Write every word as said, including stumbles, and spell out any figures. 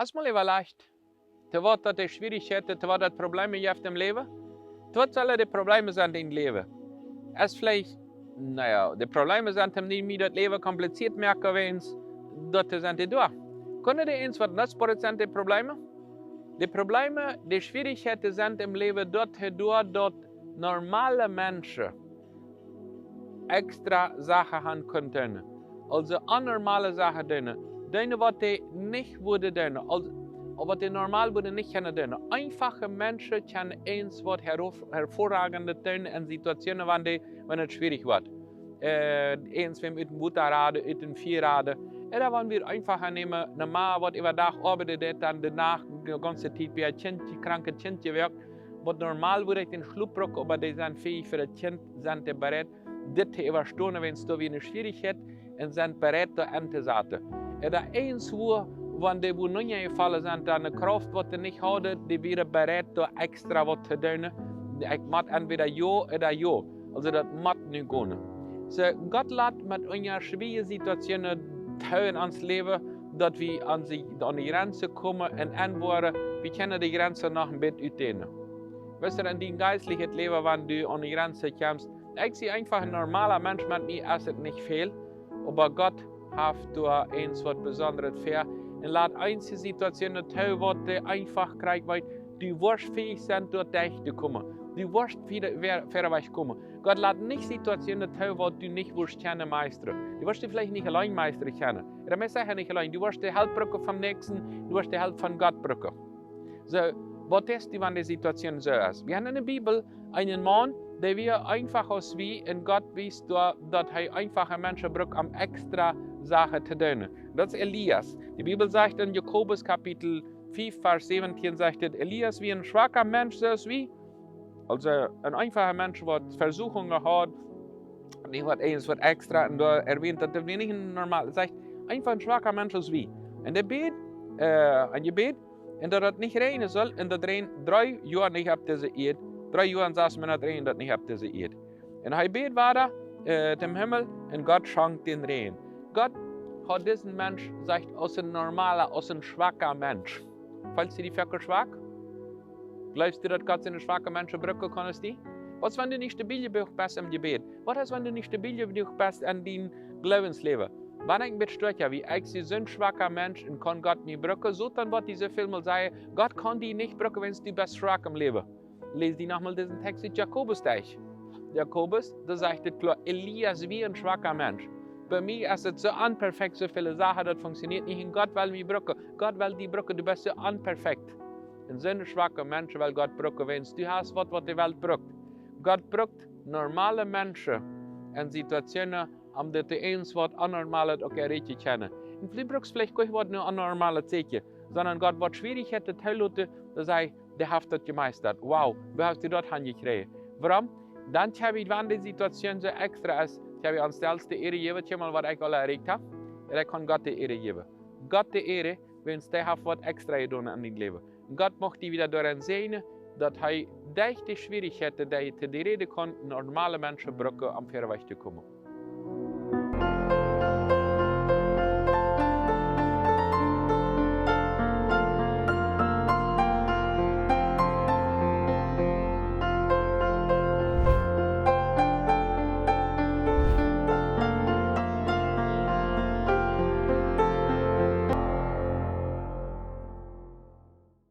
Hast mol äwalajcht, to waut daut de Schwierichkjeiten, to waut daut Probleme jeft em Läwen? To waut sellen de Probleme sennen em Läwen? Es veleicht, na jo, de Probleme sent, om nich mea daut Läwen kompliziert moaken, wäajens daut sent dee doa. Kjennen dee eent waut nutzboaret sennen, de Probleme? De Probleme, de Schwierichkjeiten sent em Läwen doatoo doa, daut normale Menschen extra Sachen haben kunnen doonen. Aulsoo onnormale Sachen doonen. Doonen waut dee nich wudden doonen. Aulsoo, waut dee normal wudden nich kjennen doonen. Eenfache Menschen kjennen eent waut hervor-, hervorragendet doonen en Situationen, wan dee, wan et schwierich woat. Äh, eent wäm ut däm Wota raden, ut däm Fia raden. Ooda wan wie eenfach aunnämen, ne Mame waut äwa Dach oabeiden deit, dan de Nacht, de gaunze Tiet bie äa Kjint, kranket Kjint jewirkjt. Waut normal wudd ekj dän Schlup brucken, oba dee sent fähich fa daut Kjint, sent dee bereit, dit to äwastonen, wan et doa wada ne Schwierichkjeit, un sent bereit, doa auntosaten. Ooda eent wua, wan dee wua nunjefaulen sent, dan ne Krauft waut dee nich hauden, dee wieren bereit, doa extra waut to doonen. Ekj mott entwäda jo ooda jo. Aulsoo daut mott nu gonen. Soo, Gott lat met onse schwierje Situationen too en ons Läwen, daut wie aun de, aun de Grenzen komen un aunwoaren, wie kjennen de Grenzen noch een bät utdehnen. Weetst, en dien jeistlichet Läwen, wan du aun de Grenzen kjemst, ekj sie eenfach een normala Mensch, met mie es et nich väl, oba Gott haft doa eent waut Besondret fa. Un lat eenje Situationen too, waut dee eenfach krakjt, wiels du woascht fähich sennen, doa derchtokomen. Du woascht wieda, wieda, wieda wajchkomen. Gott lat nich Situationen too, waut du nich woascht kjennen meistren. Du woascht dee veleicht nich auleen meistren kjennen. Ooda mea secha nich auleen. Du woascht de Help brucken vom Näakjsten, du woascht de Help von Gott brucken. Soo, waut es die, wan de Situation soo es? Wie haben en de Bibel eenen Maun, dee wia eenfach aus wie, un Gott wiest doa, daut hee eenfache Menschen brukt, om extra Sachen to doonen. Daut es Elias. De Bibel sajcht en Jakobus Kapitel fief, Varsch säwentieen sajcht et: Elias wia een schwaka Mensch, soo aus wie. Aulsoo een eenfacha Mensch, waut Vesuchungen haud, nich waut eent waut extra, un doa erwähnt daut, daut wia nich een normal, sajcht, eenfach een schwaka Mensch aus wie. Un dee bäd, äh, een Jebäd, un daut et nich räajnen sull, un daut räajend dree Joa nich opp dise Ieed, dree Joa un sas Moonat räajend daut nich opp dise Ieed. Un hee bäd wada, äh, tom Himmel, un Gott schonk dän Räajen. Gott haud disen Mensch, sajcht, aus een normala, aus een schwaka Mensch. Feelst du die werkjlich schwak? Jleefst du, daut Gott siene schwake Menschen brucken kaun aus die? Waut es, wan du nich stabil jenuach best em Jebäd? Waut es, wan du nich stabil jenuach best en dien Gloowensläwen? Wan ekj een bät stoakja wia, ekj sie soon schwaka Mensch un kaun Gott nich brucken, soo dan woat die soo väl mol sajen, Gott kaun die nich brucken, wan du best schwak em Läwen. Läs die nochmol disen Text ut Jakobus derch. Jakobus, doa sajcht et kloa, Elias wia een schwaka Mensch. Bie mie es et soo onperfekt, soo väle Sachen, daut funktioniert nich. Un Gott well mie brucken. Gott well die brucken, du best soo onperfekt. Un soone schwake Menschen well Gott brucken, wan du hast waut, waut de Welt brukt. Gott brukt normale Menschen en Situationen, om daut dee eent waut onnormalet uk erreichen kjennen. Un du brukst veleicht goanich waut nu onnormalet sajen, sonda Gott woat Schwierichkjeiten tooloten, daut hee, dee haft daut jemeistat. Wow, woo hast du daut hanjekjräajen? Wuarom? Dan hab ekj, wan de Situation soo extra es, hab ekj aun selfst de Ea jejäft, kjikj mol waut ekj aul erreicht hab. Un ekj kaun Gott de Ea jäwen. Gott de Ea, wan dee haft waut extra jedonen en dien Läwen. Gott mucht die wada doaraun säajnen, daut hee derch de Schwierichkjeiten, dee hee to die räden kaun, normale Menschen brucken, om wieda wajchtokomen.